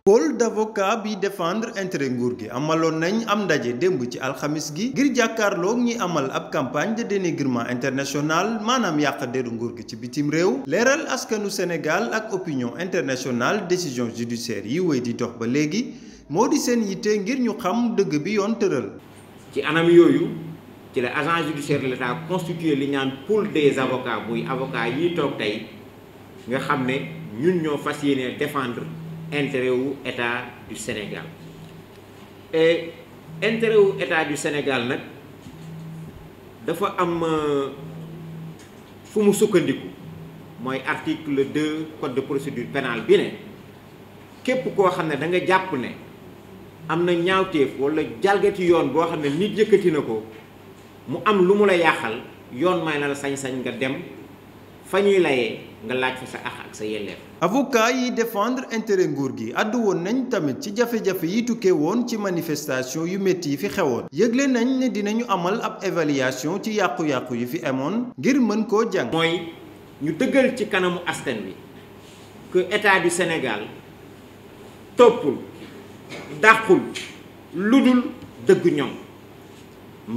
pôle d'avocat bi défendre intérêt nguur gi amaloon nañ am ndaje démb ci alxamis gi ngir jàkkaarloog ñi amal ab campagne de dénigrement international maanaam yàq deru nguur gi ci bitim réew leeral askanu Sénégal ak opinion internationale décision judiciaire yi wéy di dox ba léegi moo di seen yitte ngir ñu xam dëgg bi yoon tëral. ci anam yooyu ci la agence judiciaire de l'État constitué li ñaan pool des avocats muy avocat yi toog tey nga xam ne ñun ñoo fas yéene défendre intérêt wu état du Sénégal et intérêt wu état du Sénégal nag dafa am fu mu sukkandiku mooy article 2 code de procédure pénale bi ne képp koo xam ne da nga jàpp ne am na ñaawteef wala jalgati yoon boo xam ne nit yëkkati na ko mu am lu mu la yàqal yoon may na la sañ-sañ nga dem fa ñuy layee nga laaj fa sa àq ak sa yelleef. avocat yi défendre intérêt nguur gi àddu woon nañ tamit ci jafe-jafe yi tukkee woon ci manifestation yu métti yi fi xewoon yëgle nañ ne dinañu amal ab évaluation ci yàqu-yàqu yi fi amoon ngir mën koo jàng. mooy ñu dëggal ci kanamu askan wi que état du Sénégal toppul dàqul lu dul dëgg ñoom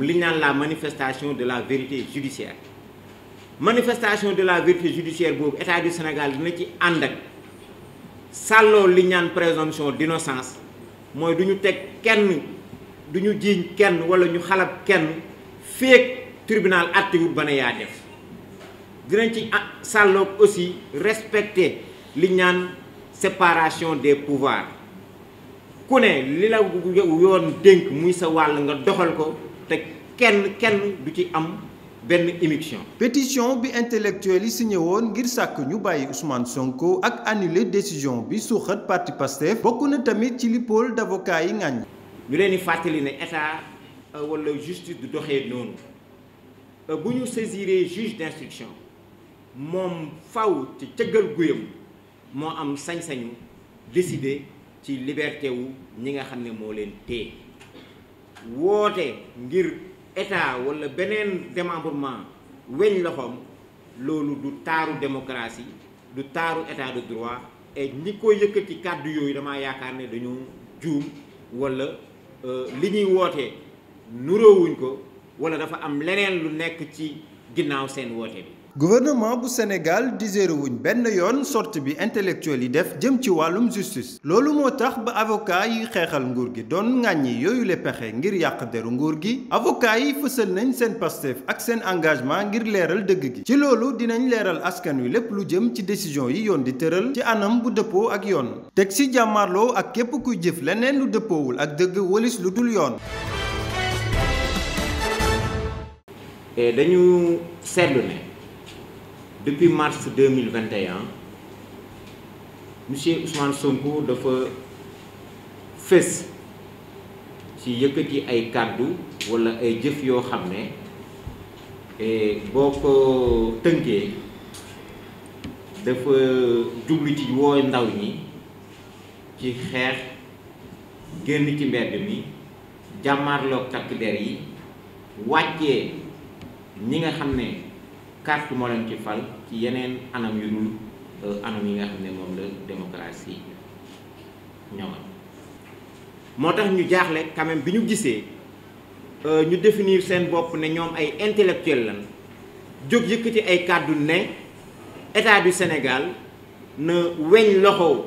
li ñu naan la manifestation de la vérité judiciaire. manifestation de la vérité judiciaire boobu état du Sénégal dina ci ànd ak sàlloo li ñaan présomption d'innocence mooy du ñu teg kenn du ñu jiiñ kenn wala ñu xalab kenn féeg tribunal àttewut ba ne yaa def dinañ ci sàlloo aussi respecter li ñaan séparation des pouvoirs ku ne li la yoon dénk muy sa wàll nga doxal ko te kenn du ci am benn émission. pétition bi intellectuel yi signé woon ngir sàkk ñu bàyyi Ousmane Sonko ak annuler décision bi suuxat parti Pastef bokk na tamit ci li pôle d'avocat yi ŋàññ. ñu leen di fàttali ne état wala justice du doxee noonu bu ñu saisiree juge d'instruction moom faw ci cëggal guyam moo am sañ-sañu décider ci liberté wu ñi nga xam ne moo leen téye woote ngir. état wala beneen démembrement weñ loxoom loolu du taaru démocratie du taaru état de droit et ñi ko yëkkati kàddu yooyu damaa yaakaar ne dañoo juum wala li ñuy wootee nuroowuñ ko wala dafa am leneen lu nekk ci ginnaaw seen woote bi. gouvernement bu Sénégal digéré wuñ benn yoon sortie bi intellectuel yi def jëm ci wàllum justice loolu moo tax ba avocat yi xeexal nguur gi doon ŋàññi yooyu le pexe ngir yàq deru nguur gi avocat yi fësal nañ seen Pastef ak seen engagement ngir leeral dëgg gi ci loolu dinañ leeral askan wi lépp lu jëm ci décision yi yoon di tëral ci anam bu dëppoo ak yoon teg ci jàmmarloo ak képp kuy jëf leneen lu dëppoowul ak dëgg walis lu dul yoon. dañu seetlu ne. depuis mars 2021 monsieur Ousmane Sonko dafa fës ci yëkkati ay kàddu walla ay jëf yoo xam ne boo ko tënkee dafa jublu ci woo ndaw ñi ci xeex génn ci mbedd mi jàmmaarloog takk der yi wàccee ñi nga xam ne carte moo leen ci fal ci yeneen anam yu dul anam yi nga xam ne moom la démocratie ñoŋal moo tax ñu jaaxle quand même bi ñu gisee ñu définir seen bopp ne ñoom ay intellectuel lan jóg yëkkati ay kàddu ne état du Sénégal na weñ loxo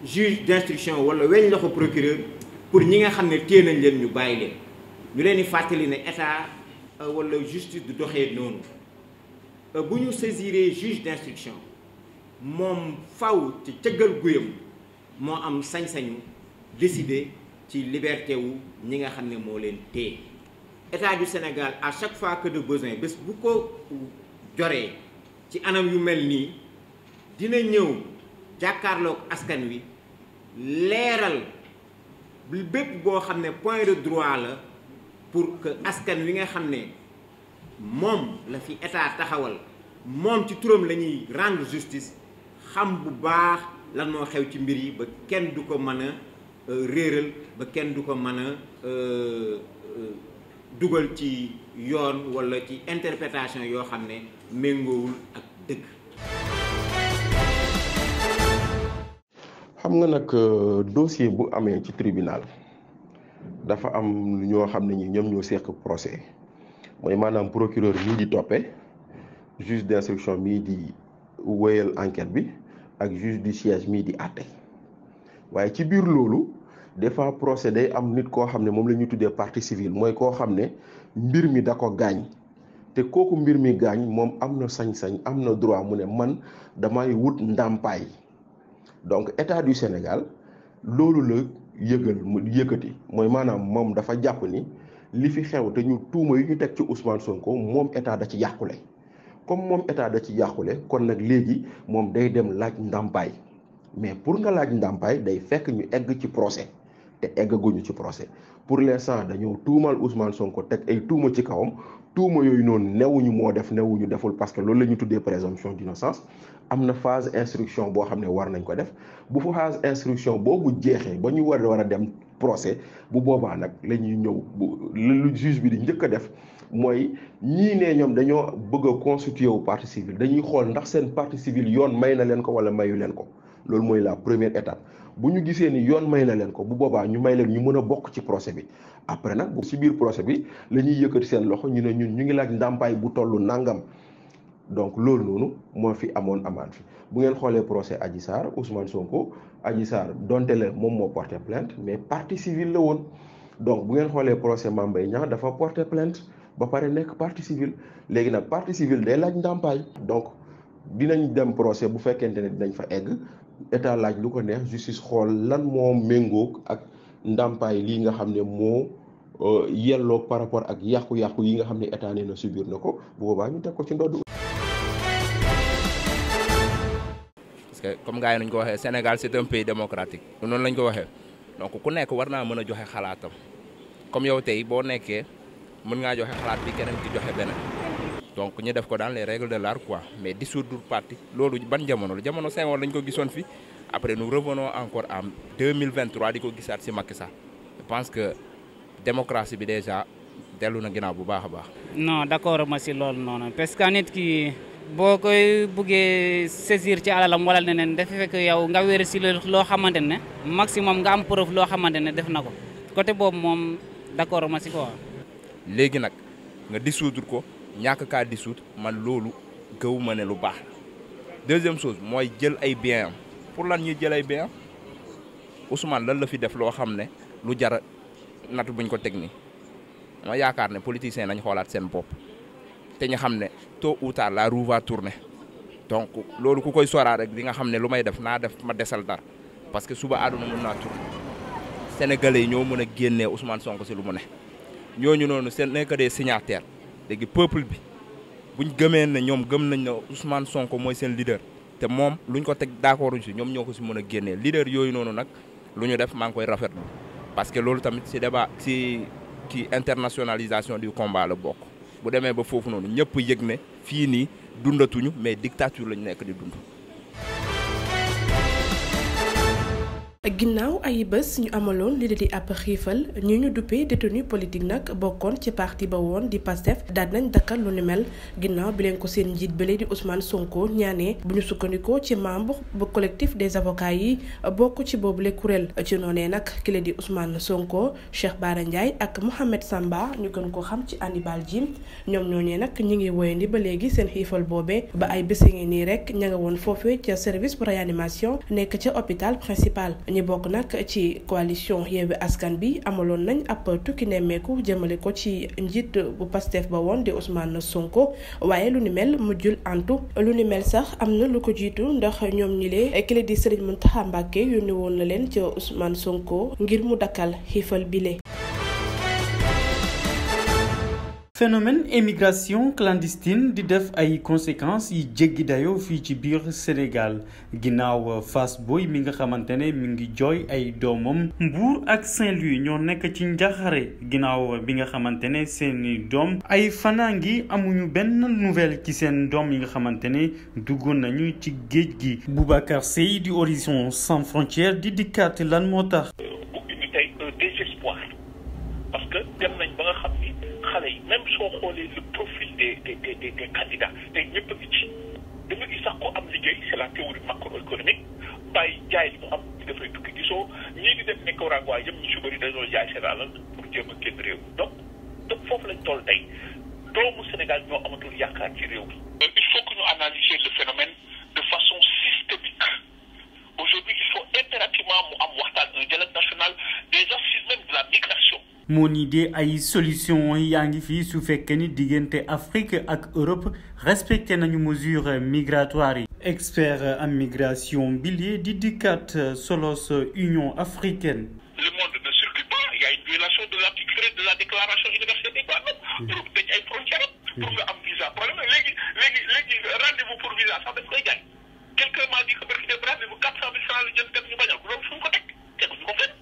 juge d'instruction wala weñ loxo procureur pour ñi nga xam ne téye nañ leen ñu bàyyi leen ñu leen di fàttali ne état wala justice du doxee noonu. bu ñu saisiree juge d'instruction moom faw ci cëggal guyam moo am sañ-sañu décider ci liberté wu ñi nga xam ne moo leen téye état du Sénégal à chaque fois que de besoin bés bu ko joree ci anam yu mel nii dina ñëw jàkkaarloog askan wi leeral bépp boo xam ne point de droit la pour que askan wi nga xam ne moom la fi état taxawal moom ci turam la ñuy rendre justice xam bu baax lan moo xew ci mbir yi ba kenn du ko mën a réeral ba kenn du ko mën a dugal ci yoon walla ci interprétation yoo xam ne méngoowul ak dëgg. xam nga nag dossier bu amee ci tribunal dafa am ñoo xam ne ñi ñoom ñoo seq procès mooy maanaam procureur mii di toppee juge d'instruction mii di wéyal enquête bi ak juge du siège mii di àtte waaye ci biir loolu des fois procès day am nit koo xam ne moom la ñuy tuddee partie civile mooy koo xam ne mbir mi da ko gaañ te kooku mbir mi gaañ moom am na sañ-sañ am na droit mu ne man damay wut ndàmpaay donc état du Sénégal loolu la yëkkati mooy maanaam moom dafa jàpp ni li fi xew te ñu tuuma yu ñu teg ci Ousmane Sonko moom état da ci yàqule comme moom état da ci yàqule kon nag léegi moom day dem laaj ndàmpaay mais pour nga laaj ndàmpaay day fekk ñu egg ci procès te eggaguñu ci procès pour l'instant dañoo tuumal Ousmane Sonko teg ay tuuma ci kawam tuuma yooyu noonu newuñu moo def newuñu deful parce que loolu la ñu tuddee présomption d'innocence am na phase instruction boo xam ne war nañ ko def bu fa phase instruction boobu jeexee ba ñu war a dem procès bu boobaa nag la ñuy ñëw lu juge bi di njëkk a def mooy ñii ne ñoom dañoo bëgg a constituer wu partie civile dañuy xool ndax seen partie civile yoon may na leen ko wala mayu leen ko loolu mooy la première étape bu ñu gisee ni yoon may na leen ko bu boobaa ñu may leen ñu mën a bokk ci procès bi après nag bu ci biir procès bi la ñuy yëkkati seen loxo ñu ne ñun ñu ngi laaj ndàmpaay bu tollu nangam donc loolu noonu moo fi amoon amaan fi bu ngeen xoolee procès Adji Sarr Ousmane Sonko Adji Sarr donte la moom moo porté plainte mais partie civile la woon donc bu ngeen xoolee procès Mame Mbaye Niang dafa porté plainte ba pare nekk partie civile léegi nag partie civile day laaj ndàmpaay donc dinañ dem procès bu fekkente ne dinañ fa egg état laaj lu ko neex justice xool lan moo méngoog ak ndàmpaay lii nga xam ne moo yelloog par rapport ak yàqu-yàqu yi nga xam ne état nee na subir na ko bu boobaa ñu teg ko ci ndodd. parce que comme gars yi nañ ko waxee Sénégal c'est un pays démocratique noonu lañ ko waxee donc ku nekk war naa mën a joxe xalaatam comme yow tey boo nekkee mën ngaa joxe xalaat bi keneen ki joxe beneen donc ñu def ko dans les règles de l'art quoi mais dissoudre parti loolu ban jamono la jamono Senghor lañ ko gisoon fi après nous revenons encore en 2023 di ko gisaat ci Macky Sall je pense que démocratie bi déjà dellu na ginnaaw bu baax a baax. non d'accord ma ci loolu noonu parce que nit ki boo koy buggee saisir ci alalam wala neneen dafa fekk yow nga wér ci loo xamante ne maximum nga am preuve loo xamante ne def na ko côté boobu moom d'accord ma ci quoi. léegi nag nga dissoudre ko ñàkk kaa dissoudre man loolu gëw ma ne lu baax deuxième chose mooy jël ay biens am pour lan ñuy jël ay biens am Ousmane lan la fi def loo xam ne lu jara natu buñ ko teg nii ma yaakaar ne politiciens nañ xoolaat seen bopp te ñu xam ne tôt ou tard la roue va tourner donc loolu ku koy soraa rek di nga xam ne lu may def naa def ma desal dara parce que suba àdduna mën naa tourner sénégalais yi ñoo mën a génnee Ousmane Sonko si lu mu ne ñooñu noonu seen nekk des signataires léegi peuple bi buñ gëmee ne ñoom gëm nañ ne Ousmane Sonko mooy seen leader te moom luñ ko teg d'accorduñ si ñoom ñoo ko si mën a génnee leader yooyu noonu nag lu ñu def maa ngi koy rafetlu parce que loolu tamit si débat si kii internationalisation du combat la bokk bu demee ba foofu noonu ñëpp yëg ne fii nii dundatuñu mais dictature lañu nekk di dund. ginnaaw ay bés ñu amaloon li di ab xiifal ñu duppee détenu politique nag bokkoon ci parti ba woon di Pastef daal nañ dakkal lu ni mel ginnaaw bi leen ko seen njiit bële di Ousmane Sonko ñaanee bu ñu sukkandikoo ci membre bu collectif des avocats yi bokk ci boobule kuréel ci noonee nag ki la di Ousmane Sonko Cheikh Bara Ndiaye ak Mohamed Samba ñu gën ko xam ci Hannibal Djim ñoom ñooñee nag ñi ngi woyandi ba léegi seen xiifal boobee ba ay bés ngi nii rek ña nga woon foofee ca service bu réanimation nekk ca hôpital principal. ñi bokk nag ci coalition Yewwi Askan bi amaloon nañ ab tukki nemmeeku jëmale ko ci njiit bu Pastef ba woon di Ousmane Sonko waaye lu ni mel mujjul antu lu ni mel sax am na lu ko jiitu ndax ñoom ñi lee kile di Serigne Mountakha Mbacké yónni woon na leen ca Ousmane Sonko ngir mu dakkal xiifal bile. phénomène émigration clandestine di def ay conséquences yi jéggi dayoo fii ci biir Sénégal ginnaaw Fass Boye mi nga xamante ne mi ngi jooy ay doomam Mbour ak Saint-Louis ñoo nekk ci njaxare ginnaaw bi nga xamante ne seeni doom ay fanaa ngi amuñu benn nouvelle ci seen doom yi nga xamante ne duggoon nañu ci géej gi. Boubacar Seye di Horizon Sans Frontières di dikkaat lan moo tax. ñu tey un désespoir parce que dem nañ ba nga xam ni xale yi même soo xoolee le profil des candidats te ñëpp a ngi ci da nga gis sax ko am liggéey c'est la théorie macroéconomique bàyyi jaay li mu am di def gisoo ñii di dem Nicaragua yëpp ñu ci bëri dañoo jaay seen alal pour jéem a génn réew donc foofu lañ toll tey doomu Sénégal ñoo amatul yaakaar ci réew mi. Il faut que ñu analyser le phénomène de façon systémique. Aujourd'hui, il faut impérativement mu am waxtaan un dialogue national des assises même de la migration. moo ni de ay solution yaa ngi fii su fekkee ni diggante Afrique ak Europe respecté nañu mesures migratoires yi. expert en migration bilier di dikkat solos Union africaine. Le monde ne circule pas, il y a une violation de l'article 13 de la déclaration universelle des droits de l'homme. Europe dañ ay frontières pour nga am visa problème léegi rendez-vous pour visa sax dañ koy jaay. Quelqu'un m'a dit que barki dem rendez-vous 400 000 francs la jël dem ñu bañal ko loolu fu mu ko teg teguñu ko fenn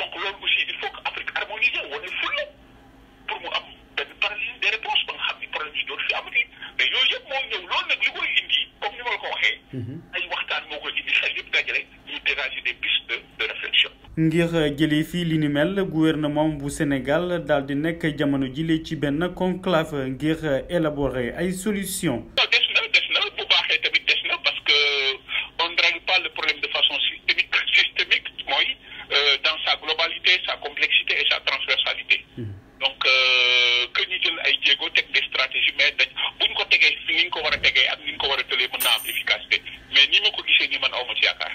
donc loolu aussi il faut que Afrique harmonisé wane fulla pour mu am benn paralysie des réponses ba nga xam ni problème yi dootu fi amati mais yooyu yëpp moo ñëw loolu nag li koy indi comme ni ma la ko waxee ay waxtaan moo koy indi xel yëpp dajale ñu dégager des pistes de réflexion. ngir jëlee fii li ni mel gouvernement bu Sénégal daal di nekk jamono jile ci benn conclave ngir élaborer ay solutions. Dans sa globalité, sa complexité et sa transversalité. Donc que ñu jël ay jéego teg des stratégies mais buñ ko tegee ni ñu ko war a tegee ak ni ñu ko war a tëlee mën naa am efficacité mais ni ma ko gisee nii man aw ma ci yaakaar.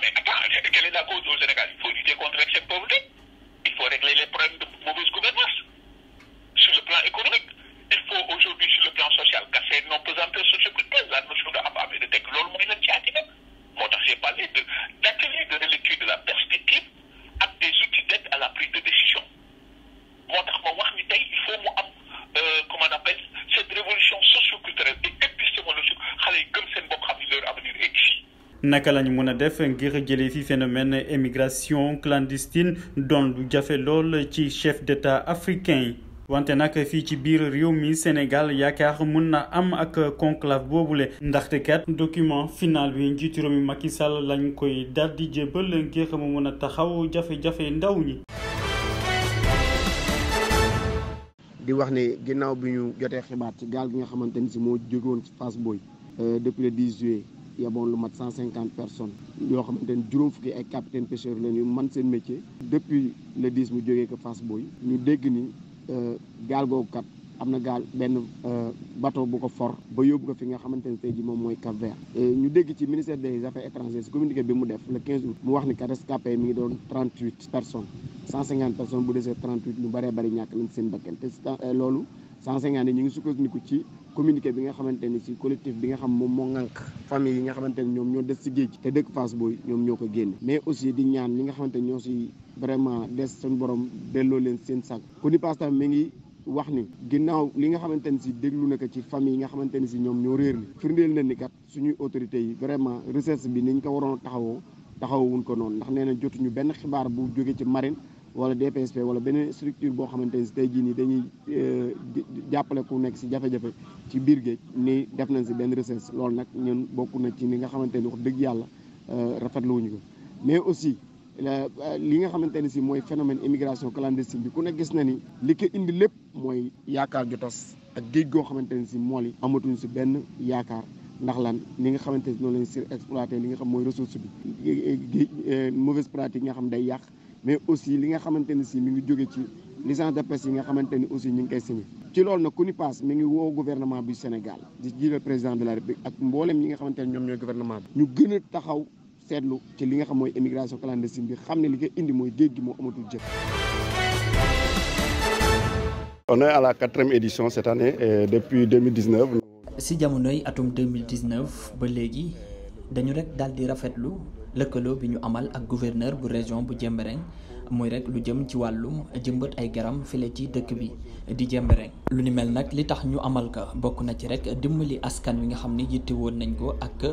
Mais attends, quelle est la cause au Sénégal? Il faut lutter contre l'excès de pauvreté. Il faut régler les problèmes de mauvaise gouvernance. Sur le plan économique, il faut aujourd'hui sur le plan social casser nos pesanteurs socioculturelles, la notion de am et de teg loolu mooy lan ci àddina moo tax j'ai parlé d'atelier de relecture de la perspective ak des outils d'aide à la prise de décision moo tax ma wax ni tey il faut mu am comment on appelle cette révolution socio-culturelle et épistémologique xale yi gëm seen bopp xam ni leur avenir est ici. naka lañu mën a def ngir jëlee fi phénomène émigration clandestine doon lu jafe lool ci chef d'État africain yi wante nag fii ci biir réew mi Sénégal yaakaar mën na am ak conclave boobule ndaxte kat document final bi njiitu réew mi Macky Sall lañ koy daal di jébal ngir mu mën a taxaw jafe-jafe ndaw ñi. di wax ne ginnaaw bi ñu jotee xibaar ci gaal gi nga xamante ni si moo jóge woon ci Fass Boye depuis le 10 juillet yaboon lu mat 150 personnes yoo xamante ni juróom fukki ay capitaine pêcheur la ñu man seen métier. depuis le 10 mu jógee ko Fass Boye ñu dégg ni gaal googu kat am na gaal benn bateau bu ko for ba yóbbu ko fi nga xamante ne tey ji moom mooy Cap-Vert ñu dégg ci ministère des affaires étrangères si communiqué bi mu def le 15 août mu wax ni kat rescapé mi ngi doon 38 personnes 150 personnes bu desee 38 ñu bëree bëri ñàkk nañ seen bakkan te loolu 150 yi ñu ngi sukkandiku ci communiqué bi nga xamante ni si collectif bi nga xam moom moo ŋànk famille yi nga xamante ni ñoom ñoo des si géej te dëkk Fass Boye ñoom ñoo ko génne mais aussi di ñaan ñi nga xamante ni ñoo si vraiment des suñu borom delloo leen seen sag ku ni paas mi ngi wax ni ginnaaw li nga xamante ni si déglu na ko ci famille yi nga xamante ni si ñoom ñoo réer li firndeel na ni kat suñuy autorités yi vraiment recherche bi niñ ko waroon taxawuñ ko noonu ndax nee na jotuñu benn xibaar bu jóge ci marine wala DPSP wala beneen structure boo xamante ni si tey jii nii dañuy jàppale ku nekk si jafe-jafe ci biir géej ni def nañ si benn recherche loolu nag ñun bokk na ci li nga xamante ni wax dëgg yàlla rafetlu wuñu ko mais aussi li nga xamante ni si mooy phénomène immigration clandestine bi ku ne gis na ni li ko indi lépp mooy yaakaar ju tas ak géej goo xamante ni si mool yi amatuñ si benn yaakaar ndax lan li nga xamante ni noonu lañ surexploité li nga xam mooy ressource bi géej mauvaise pratique yi nga xam day yàq mais aussi li nga xamante ni si mi ngi jóge ci licence de pêche yi nga xamante ni aussi ñu ngi koy signé ci loolu nag ku ni paas mi ngi woo gouvernement du Sénégal di jiital président de la République ak mboolem ñi nga xamante ne ñoom ñooy gouvernement bi ñu gën a taxaw seetlu ci li nga xam mooy immigration clandestine bi xam ne li ko indi mooy géej gi moo amatul jëf. On est à la 4e édition cette année depuis 2019. si jamonoy atum 2019 ba léegi dañu rek daal di rafetlu lëkkaloo bi ñu amal ak gouverneur bu région bu Jembereng mooy rek lu jëm ci wàllum jëmbat ay garam file ci dëkk bi di Jembereng lu ni mel nag li tax ñu amal ka bokk na ci rek dimbali askan wi nga xam ne yitte woon nañ ko ak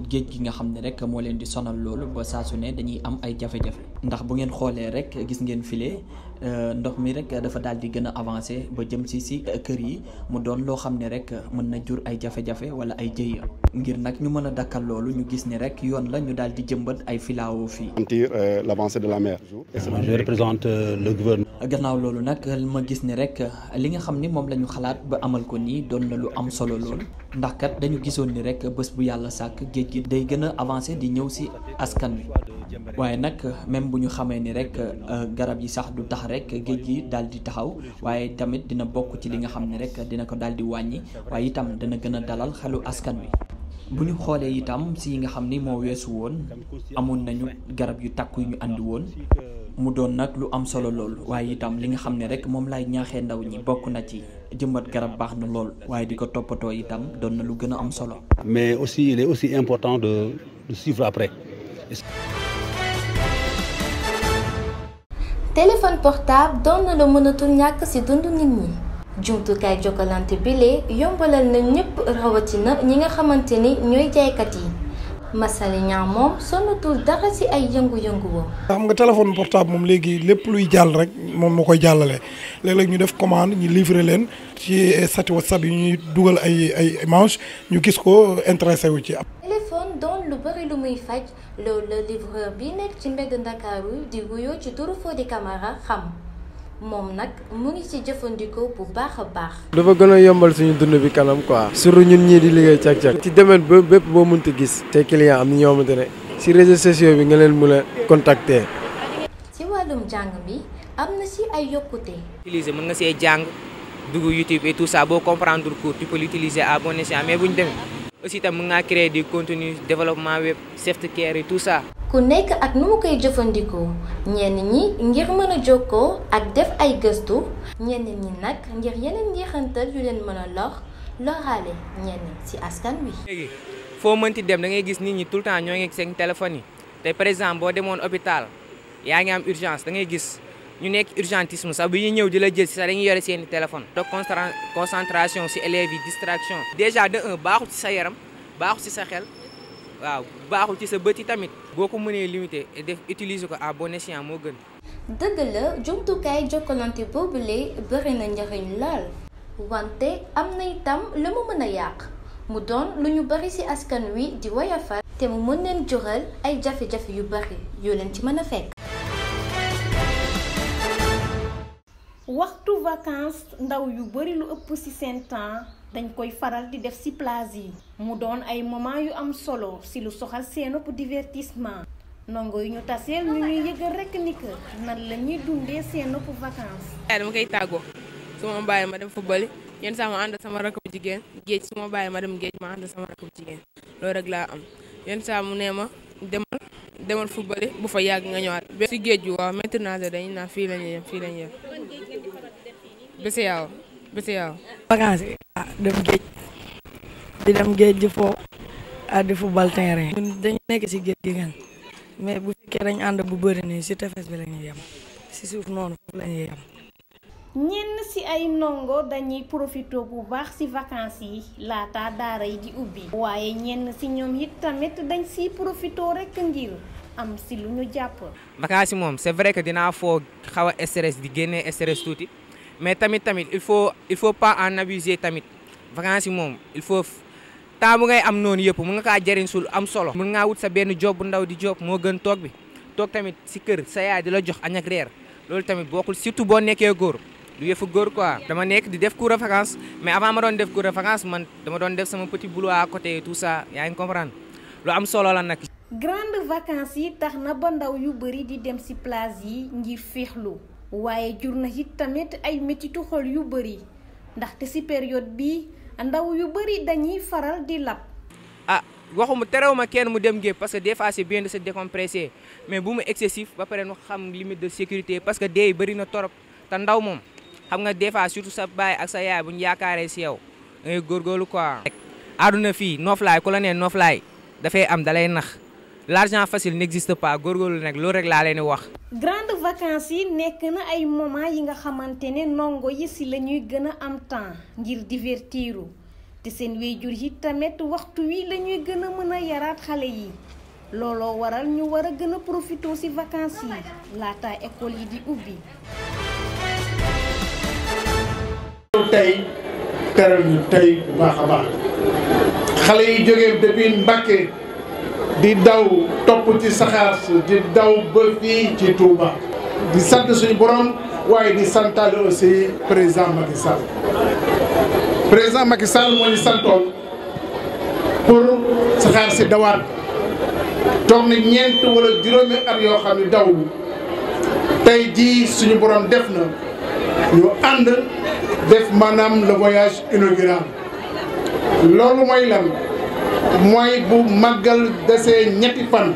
géej gi nga xam ne rek moo leen di sonal loolu ba saa su ne dañuy am ay jafe-jafe ndax bu ngeen xoolee rek gis ngeen file ndox mi rek dafa daal di gën a avancé ba jëm si kër yi mu doon loo xam ne rek mën na jur ay jafe-jafe wala ay jëya ngir nag ñu mën a dakkal loolu ñu gis ni rek yoon la ñu daal di jëmbat ay filao fii. Sentir l'avancée de la mer et je représente le gouvernement. gannaaw loolu nag ma gis ni rek li nga xam ni moom la ñu xalaat ba amal ko nii doon na lu am solo lool ndax kat dañu gisoon ni rek bés bu yàlla sàkk géej gi day gën a avancé di ñëw ci askan wi waaye nag même bu ñu xamee ni rek garab yi sax du tax rek géej gi daal di taxaw waaye tamit dina bokk ci li nga xam ne rek dina ko daal di wàññi waaye itam dana gën a dalal xelu askan wi. bu ñu xoolee itam si yi nga xam ni moo weesu woon amoon nañu garab yu takku yu ñu andi woon mu doon nag lu am solo lool waaye itam li nga xam ne rek moom laay ñaaxee ndaw ñi bokk na ci jëmbat garab baax na lool waaye di ko toppatoo itam doon na lu gën a am solo. mais aussi il est aussi important de suivre après. téléphone portable doon na la mënatul ñàkk ci dundu nit ñi. jumtukaay Jokalante bile yombalal na ñëpp rawatina ñi nga xamante ni ñooy jaaykat yi Massaly Niang moom sonnatul dara ci ay yëngu-yëngu woon. xam nga téléphone portable moom léegi lépp luy jàll rek moom moo koy jàllale léeg-léeg ñu def commande ñu livrer leen ci statut WhatsApp yi ñuy dugal ay images ñu gis ko intéressé wu ci. téléphone doon lu bari lu muy faj loolu la livreur bi nekk ci mbedd Ndakaaru di wuyoo ci turu Fodé Camara xam. moom nag mu ngi ci jëfandikoo bu baax a baax. dafa gën a yombal suñu dund bi kanam quoi. surtout ñun ñii di liggéey càq-càq. ci domaine bépp boo mënti gis. te client am na ñoo xamante ne ci réseaux sociaux bi nga leen mën a contacter. ci wàllum jàng bi am na ci ay yokkute. utiliser mën nga see jàng dugg YouTube et tout ça boo comprendre cours tu peux l'utiliser à bon escient mais bu ñu demee aussi tam mën ngaa créer du contenu développement web software et tout ça. ku nekk ak nu mu koy jëfandikoo ñenn ñi ngir mën a jokkoo ak def ay gëstu ñenn ñi nag ngir yeneen njeexantal yu leen mën a loraale ñenn ci askan wi. léegi foo mënti dem da ngay gis nit ñi tout le temps ñoo ngi seen téléphone yi te par exemple boo demoon hôpital yaa ngi am urgence da ngay gis ñu nekk urgentisme sax bu ñuy ñëw di la jël ci sax dañuy yore seeni téléphone. de concentration ci élèves yi distraction. déjà de un baaxul ci sa yaram baaxul ci sa xel. waaw baaxul ci sa bët yi tamit. boo ko mënee limiter et def utiliser ko à bon escient moo gën. dëgg la jumtukaay Jokalante boobule bëri na njëriñ lool wante am na itam lu mu mën a yàq mu doon lu ñu bari ci askan wi di woyofal te mu mën leen jural ay jafe-jafe yu bari yu leen ci mën a fekk. waxtu vacances ndaw yu bari lu ëpp ci seen temps. dañ koy faral di def ci plage yi mu doon ay moment yu am solo ci lu soxal seen divertissement ndongo yu ñu taseel ñu ñuy yëgal rekk ni que nan la ñuy dundee seen vacances. dama koy tàggoo su ma bàyyi ma dem football yenn saa ma ànd sama rakk bu jigéen géej su ma bàyyi ma dem géej ma ànd sama rakk bu jigéen loolu rek laa am yenn saa mu nee ma demal football bu fa yàgg nga ñëwaat. ci géej gi waaw maintenant dañuy naan fii la ñuy yem fii la ñuy yem bés yaaw. vacances yi dem géej di fo di football terrain. ñun dañu nekk ci géej gi gan mais bu fekkee dañ ànd bu bëri nii ci tefes bi la ñuy yem ci suuf noonu foofu la ñuy yem. ñenn ci ay ndongo dañuy profité bu baax ci vacances yi laata daara yi di ubbi. waaye ñenn ci ñoom it tamit dañ ciy profité rekk ngir am ci lu ñu jàpp. vacances yi moom c'est vrai que dinaa foo xaw a stress di génnee stress tuuti. mais tamit il faut pas en abuser tamit vacances yi moom il faut temps bu ngay am noonu yëpp mën nga kaa jëriñ sul am solo. mën ngaa wut sa benn job bu ndaw di job moo gën toog bi toog tamit ci kër sa yaay di la jox añ ak reer loolu tamit bokkul surtout boo nekkee góor du yëfu góor quoi. dama nekk di def cours de vacances mais avant ma doon def cours de vacances man dama doon def sama petit boulot à côté tout ça yaa ngi comprendre lu am solo la nag. grande vacances yi tax na ba ndaw yu bari di dem ci plage yi ngir féexlu. waaye jur na it tamit ay mettitu xol yu bari ndaxte ci période bi ndaw yu bari dañuy faral di lab. waxuma terewuma kenn mu dem géej parce que des fois c'est bien de se décompresser mais bu mu excessif ba pare nu xam limite de sécurité parce que dee bari na torop te ndaw moom xam nga des fois surtout sa baay ak sa yaay bu ñu yaakaaree ci yow da ngay góorgóorlu quoi. àdduna fii nooflaay ku la nee nooflaay dafay am dalay nax. l'argent facile n'existe pas góorgóorlu nag loolu rek laa leen di wax. grande vacances yi nekk na ay moment yi nga xamante ne ndongo yi ci la ñuy gën a am temps ngir divertiru te seen waajur yi tamit waxtu wi la ñuy gën a mën a yaraat xale yi looloo waral ñu war a gën a profité ci vacances yi laata école yi di ubbi. tey teral ñu tey bu baax a baax xale yi jógee depuis Mbacké di daw topp ci saxaar di daw ba fii ci Touba di sant suñu borom waaye di santaale aussi président Macky Sall. président Macky Sall moo ñu santoon pour saxaar si dawaat toog na ñeent wala juróomi at yoo xam ne dawul tey jii suñu borom def na ñu ànd def maanaam le voyage inaugural. loolu mooy lan mooy bu màggal desee ñetti fan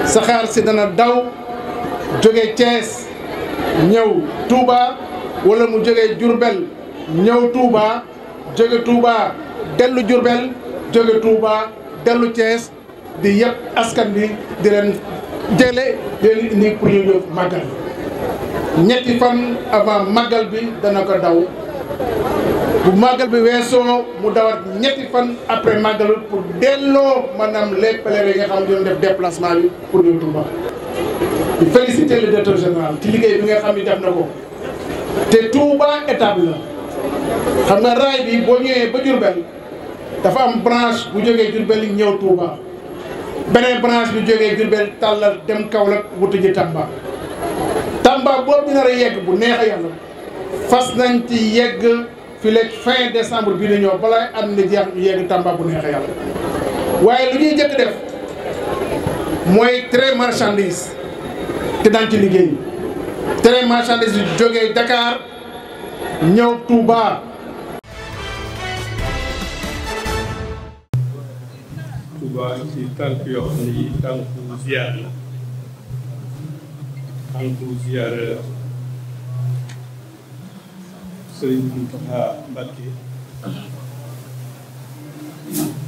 saxaar si dana daw jóge Thiès ñëw Touba wala mu jóge Diourbel ñëw Touba jóge Touba dellu Diourbel jóge Touba dellu Thiès di yëpp askan bi di leen jële di leen indi pour ñu ñëw màggal ñetti fan avant màggal bi dana ko daw bu màggal bi weesoo mu dawat ñetti fan après màggal pour delloo maanaam les pèlerins yi nga xam ne doon def déplacement bi pour ñëw Touba. di féliciter le directeur général ci liggéey bi nga xam ne def na ko te Touba étape la xam nga raay bi boo ñëwee ba Diourbel dafa am branche bu jógee Diourbel yi ñëw Touba beneen branche bi jógee Diourbel tàllal dem Kaolack wutu ji Tamba. Tamba boobu dina la yegg bu neex a yàlla fas nañ ci yegg fii léegi fin décembre bii la ñëw balaa am na jeex ñu yegg Tamba bu neex a yàlla waaye lu ñuy jëkk def mooy train marchandise te daan ci liggéey train marchandise bi jógee Dakar ñëw Touba. Touba ci tànk yoo xam ne yi tànku ziar la tànku ziar Sëriñ Mountakha Mbacké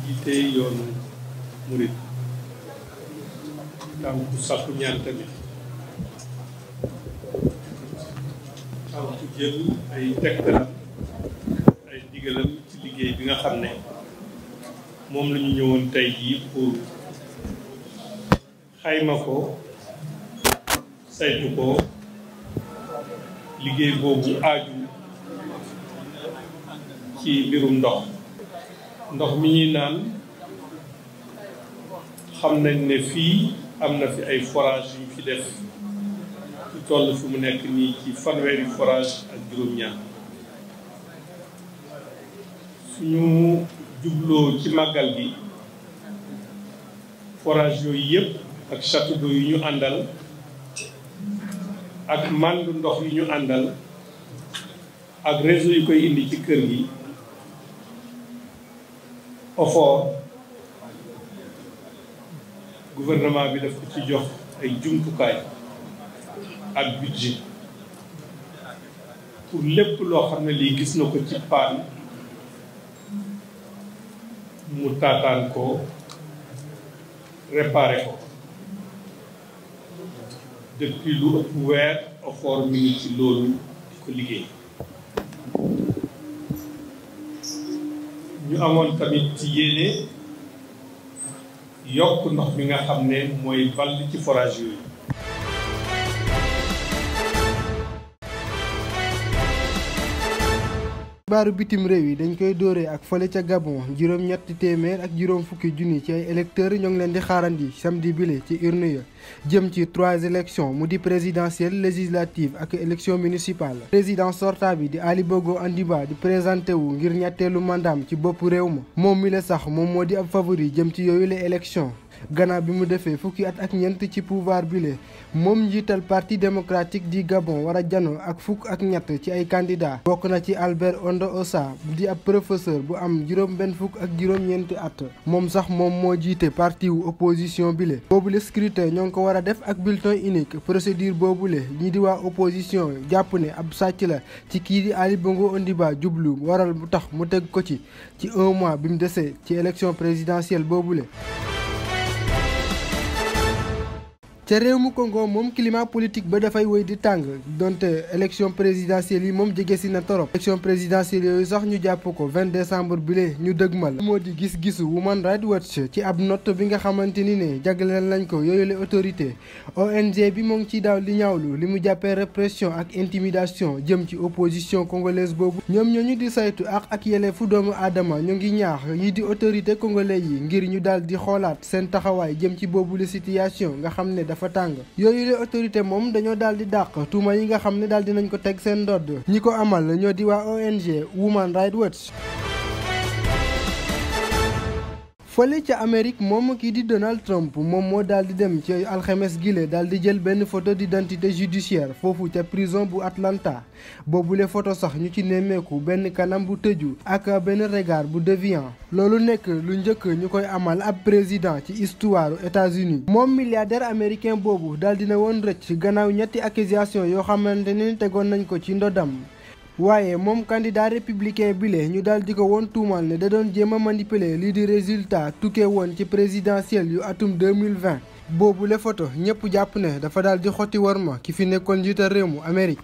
jiite yoonu murit tànku sàkku ñaan tamit tànku jël ay tegtalam ay digalam ci liggéey bi nga xam ne moom la ñu ñëwoon tey jii pour xayma ko saytu ko liggéey boobu aaju ci mbirum ndox mi ñuy naan xam nañ ne fii am na fi ay forage yu fi def ci toll fi mu nekk nii ci fanweeri forage ak juróom-ñaar suñu jubloo ci màggal gi forage yooyu yëpp ak château d'eau yu ñu àndal ak màndu ndox yu ñu àndal ak réseau yu koy indi ci kër gi OFOR gouvernement bi daf ko ci jox ay jumtukaay ak budget pour lépp loo xam ne lii gis na ko ci paan mu taataan ko réparé ko depuis lu ëpp weer OFOR mi ngi ci loolu di ko liggéey ñu amoon tamit ci yéene yokk ndox mi nga xam ne mooy ball ci forage yooyu xibaaru bitim réew yi dañ koy dóoree ak fële ca Gabon juróom-ñetti téeméer ak juróom fukki junni ci ay électeurs ñoo ngi leen di xaarandi samedi bile ci urne ya jëm ci 3 élections mu di présidentielle législative ak élection municipale. président sortant bi di Ali Bongo Ondimba di présenté wu ngir ñetteelu mandaam ci bopp réew ma moom mi la sax moom moo di ab favori jëm ci yooyu les élections gannaaw bi mu defee fukki at ak ñeent ci pouvoir bile moom njiital parti démocratique di Gabon war a jano ak fukk ak ñett ci ay candidats bokk na ci Albert Ondo Ossa di ab professeur bu am juróom-benn fukk ak juróom-ñeenti at moom sax moom moo jiite parti wu opposition bile. boobule scrutin ñoo ngi ko war a def ak bulletin unique procédure boobule ñi di waa opposition jàpp ne ab sàcc la ci kii di Ali Bongo Ondimba jublu waral mu tax mu teg ko ci 1 mois bi mu desee ci élection présidentielle boobule. ca réew mu Congo moom climat politique ba dafay wéy di tàng donte élection présidentielle yi moom jege si na torop élection présidentielle yooyu sax ñu jàpp ko 20 décembre bi lee ñu dëgmal moo di gis-gisu Human Rights Watch ci ab note bi nga xamante ni ne jagleel lañ ko yooyu la autorité ONG bi moo ngi ciy daaw li ñaawlu li mu jàppee répression ak intimidation jëm ci opposition congolaise boobu ñoom ñooñu di saytu ak yelleefu doomu aadama ñu ngi ñaax yi di autorité congolais yi ngir ñu daal di xoolaat seen taxawaay jëm ci boobu la situation nga xam ne dafa tàng yooyu les autorité moom dañoo daal di dàq tuuma yi nga xam ne daal dinañ ko teg seen ndodd ñi ko amal ñoo di waa ONG Women Rights Watch. fële ca Amérique moom kii di Donald Trump moom moo daal di dem ci alxames gile daal di jël benn photo d'identité judiciaire foofu ca prison bu Atlanta boobule photo sax ñu ci nemmeeku benn kanam bu tëju ak benn regard bu déviant loolu nekk lu njëkk ñu koy amal ab président ci histoire États-Unis moom milliardaire américain boobu daal dina woon rëcc gannaaw ñetti accusation yoo xamante ne tegoon nañ ko ci ndodam. waaye moom candidat républicain bile ñu daal di ko woon tuumal ne da doon jéem a manipuler lii di résultat tukkee woon ci présidentielle yu atum 2020 boobu le photo ñëpp jàpp ne dafa daal di xotti warma ki fi nekkoon njiital réew mu Amérique.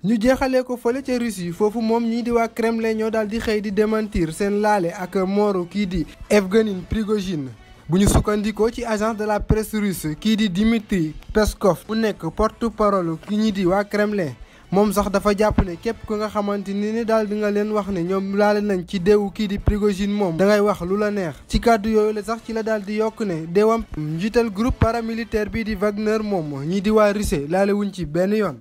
ñu jeexalee ko fële ca Russie foofu moom ñii di waa Kremlin ñoo daal di xëy di démentir seen laale ak mooru kii di Evgeny Prigojine. bu ñu sukkandikoo ci agence de la presse russe kii di Dmitry Peskov mu nekk porte-parole ki ñi di waa Kremlin moom sax dafa jàpp ne képp ku nga xamante ni daal di nga leen wax ne ñoom laale nañ ci deewu kii di Prigojine moom da ngay wax lu la neex ci kàddu yooyu la sax ci la daal di yokk ne deewam njiital groupe paramilitaire bii di Wagner moom ñii di waa Russie laale wuñ ci benn yoon.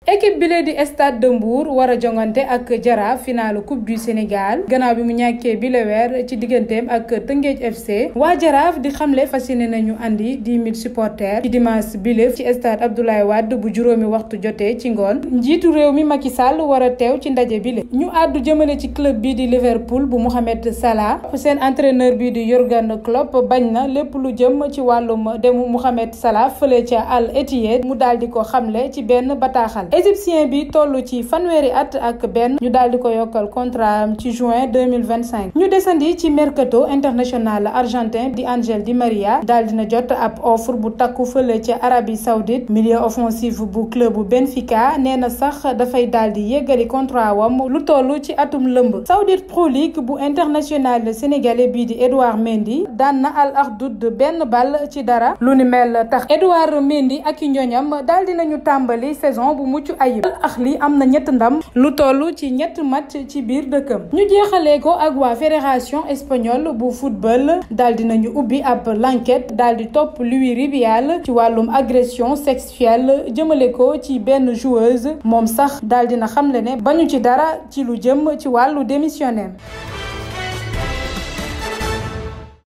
équipe bi lee di Stade de Mbour war a jongante ak Jaraaf finalu coupe du Sénégal gannaaw bi mu ñàkkee bile weer ci digganteem ak Tëngéej FC waa Jaraaf di xamle fas yéene nañu andi 10 000 supporters ci dimanche bile ci stade Abdoulaye Wade bu juróomi waxtu jotee ci ngoon njiitu réew mi Macky Sall war a teew ci ndaje bile ñu àddu jëmale ci club bii di Liverpool bu Mohamed Salah seen entraîneur bii di Jürgen Klopp bañ na lépp lu jëm ci wàllum demu Mohamed Salah fële ca Al Ittihad mu daal di ko xamle ci benn bataaxal. égyptien bi toll ci fanweeri at ak benn ñu daal di ko yokkal contrat am ci juin 2025 ñu desandi ci mercato international argentin di Ángel Di María daal dina jot ab offre bu takku fële ci Arabie Saoudite milieu offensif bu club bu Benfica nee na sax dafay daal di yeggali contrat wam lu toll ci atum lëmb Saudi Pro League bu international sénégalais bii di Edouard Mendy daan na Al Ahdoud benn bal ci dara lu ni mel tax Edouard Mendy ak i ñoñam daal dinañu tàmbali saison bu mucc ayib Al Ahly am na ñett ndam lu toll ci ñett match ci biir dëkkam ñu jeexalee ko ak waa fédération espagnole bu football daal dinañu ubbi ab l'enquête daal di topp Luis Rubial ci wàllum agression sexuelle jëmale ko ci benn joueuse moom sax daal dina xamle ne bañu ci dara ci lu jëm ci wàllu démissionnaire